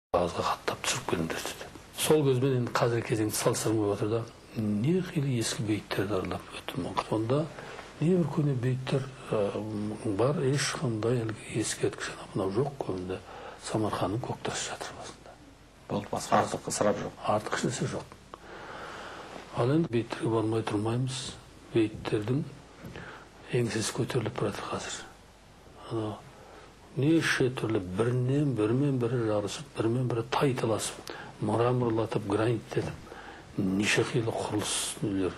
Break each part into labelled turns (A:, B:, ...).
A: Қағазға хаттап түсіріп келіңдер деді. Сол көзбен енді қазіргі кезеңді салыстырғым келіп отыр да, не қилы ескі бейіттерді аралап өттім. Сонда не бір көне бейіттер бар, ешқандай әлгі ескерткіш мынау жоқ, көбінде Самарқанның көктасы жатыр басында.
B: Болды, басқа артық ысырап жоқ.
A: Артық нәрсе жоқ. Ал енді бейіттерге бармай тұрмаймыз. Бейіттердің еңсесі көтеріліп бара жатыр қазір. Анау неше түрлі бірінен бірімен бірі жарысып, бірімен бірі тайталасып, мраморлатып, граниттетіп, неше қилы құрылыс дүниелер.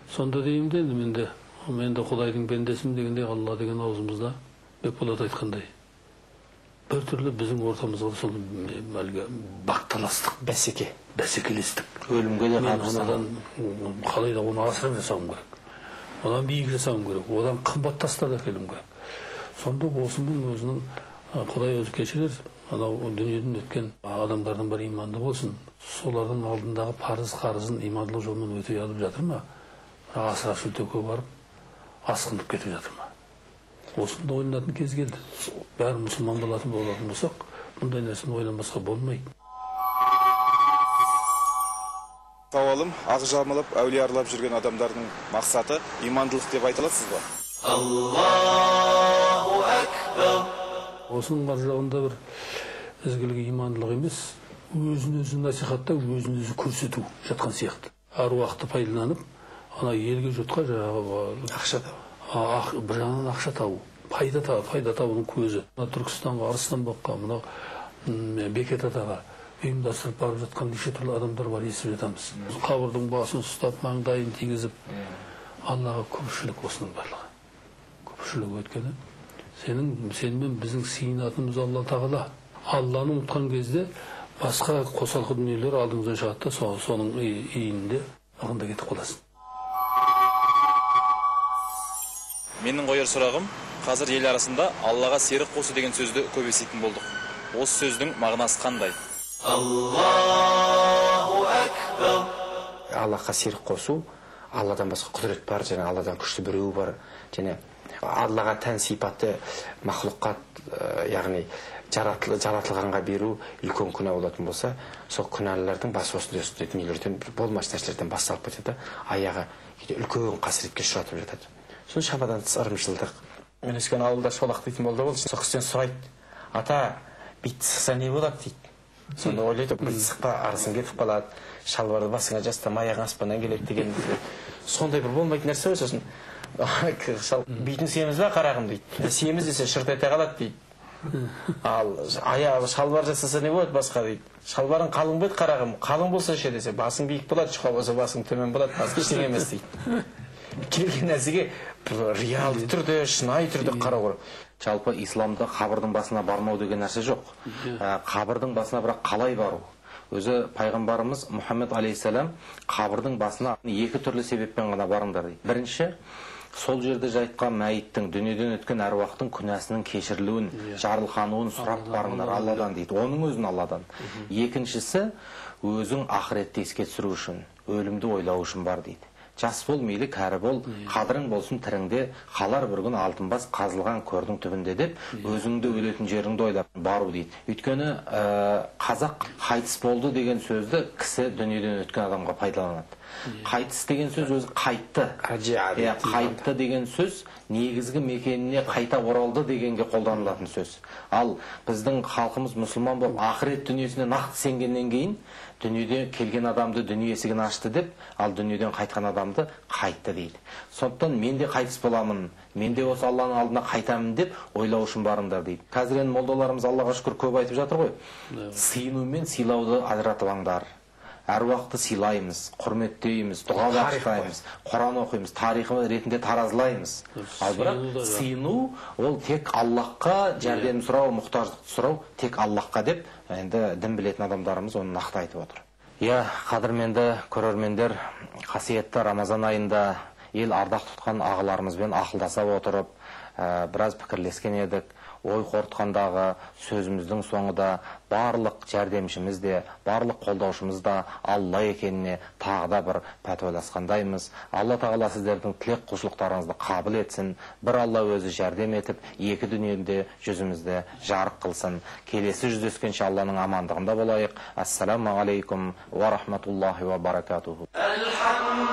A: Сонда деймін де енді мен де Құдайдың пендесімін дегендей, Алла деген аузымызда Бекболат айтқандай, бір түрлі біздің ортамызға сол әлгі бақталастық,
B: бәсеке,
A: бәсекелестік.
B: Өлімге де
A: мен
B: қабырсақ.
A: Онадан қалай да оны асырып жасауым керек, одан биік жасауым керек, одан қымбат тастар әкелуім керек. Сонда осының өзінің Құдай өзі кешірер, анау дүниеден өткен адамдардың бірі иманды болсын, солардың алдындағы парыз қарызын имандылық жолмен өтей алып жатыр ма, бірақ асыра сілтеуге барып асқынып кетіп жатыр ма? Осыны да ойланатын кез келді. Бәрі мұсылман болатын болсақ, бұндай нәрсені ойланбасқа болмайды.
C: Сауалым, ақ жамылып, әулие аралап жүрген адамдардың мақсаты имандылық деп айта аласыз ба?
D: Аллаху акбар.
A: Осының ар жағында бір ізгілік имандылық емес, өзін өзі насихаттау, өзін өзі көрсету жатқан сияқты. Әруақты пайдаланып, ана елге жұртқа жаңағы
B: ақша табу.
A: Бір жағынан ақша табу, пайда табу, пайда табудың көзі. Мына Түркістанға, Арыстанбабқа, мынау Бекет атаға ұйымдастырып барып жатқан неше түрлі адамдар бар, естіп жатамыз. Қабырдың басын ұстап, маңдайын тигізіп, Аллаға күпіршілік осының барлығы. Күпіршілік өйткені сенімен біздің сыйынатынымыз Алла Тағала. Алланы ұмытқан кезде басқа қосалқы дүниелер алдыңыздан шығады да, соның иінінде ығында кетіп қаласың.
C: Менің қояр сұрағым, қазір ел арасында Аллаға серік қосу деген сөзді көп еститін болдық. Осы сөздің мағынасы қандай?
D: Аллаху акбар.
B: Аллаға серік қосу, Алладан басқа құдірет бар, және Алладан күшті біреу бар, және Аллаға тән сипатты мақлұққа, яғни жаратылғанға беру үлкен күнә болатын болса, сол күнәлілердің басы осындай осындай дүниелерден, болмашы нәрселерден басталып кетеді, аяғы кейде үлкен қасіретке ұшыратып жатады. Сосын шамадан тыс ырымшылдық. Мен өскен ауылда шолақ дейтін болды ол. Сол кісіден сұрайды, ата, бит сықса не болады дейді. Сонда ойлайды, бит сықпа, арысың кетіп қалады, шалбарды басыңа жастама, аяғың аспаннан келеді деген сондай бір болмайтын нәрсе ғой. Сосын битін сиеміз ба, қарағым дейді. Сиеміз десе шырт ете қалады дейді. Ал аяғы шалбар жасаса не болады басқа дейді. Шалбарың қалың ба еді, қарағым, қалың болса ше десе, басың биік болады, жұқа болса басың төмен болады, басқа ештеңе емес дейді. Келген нәрсеге бір реалды түрде, шынайы түрде қарау керек.
E: Жалпы исламда қабірдің басына бармау деген нәрсе жоқ. Қабірдің басына бірақ қалай бару? Өзі пайғамбарымыз Мұхаммед алейхиссалам қабірдің басына екі түрлі себеппен ғана барыңдар дейді. Бірінші, сол жерде жатқан мәйіттің, дүниеден өткен әруақтың күнәсінің кешірілуін, жарылқануын сұрап барыңдар Алладан дейді. Оның өзін Алладан. Екіншісі, өзің ақыретті еске түсіру үшін, өлімді ойлау үшін бар дейді. Жас бол, мейлі кәрі бол, қадірің болсын тіріңде, қалар бір күн алтын бас қазылған көрдің түбінде деп, өзіңді өлетін жеріңді ойлап бару дейді. Өйткені, қазақ қайтыс болды деген сөзді кісі дүниеден өткен адамға пайдаланады. Қайтыс деген сөз өзі қайтты.
B: Раджиа
E: Иә, қайтты деген сөз негізгі мекеніне қайта оралды дегенге қолданылатын сөз. Ал біздің халқымыз мұсылман болып ақырет дүниесіне нақты сенгеннен кейін дүниеде келген адамды дүние есігін ашты деп, ал дүниеден қайтқан адамды қайтты дейді. Сондықтан мен де қайтыс боламын, мен де осы Алланың алдына қайтамын деп ойлау үшін барыңдар дейді. Қазір енді молдаларымыз Аллаға шүкір көп айтып жатыр ғой. Сыйыну мен сыйлауды ажыратып алыңдар. Әруақты сыйлаймыз, құрметтейміз, дұға бағыштаймыз, Құран оқимыз, тарихы ретінде таразылаймыз. Ал бірақ сыйыну ол тек Аллахқа жәрдем сұрау, мұқтаждықты сұрау тек Аллахқа деп енді дін білетін адамдарымыз оны нақты айтып отыр. Иә, қадірменді көрермендер, қасиетті Рамазан айында ел ардақ тұтқан ағаларымызбен ақылдаса отырып, біраз пікірлескен едік. ой қорытқандағы сөзіміздің соңы да барлық жәрдемшіміз де, барлық қолдаушымыз да Алла екеніне тағы да бір пәтуаласқандаймыз. Алла Тағала сіздердің тілек құлшылықтарыңызды қабыл етсін. Бір Алла өзі жәрдем етіп, екі дүниеде жүзімізді жарық қылсын. Келесі жүздескенше Алланың амандығында болайық. Ассаламу алейкум ва рахматуллахи ва баракатуху.
D: Альхамдулиллах.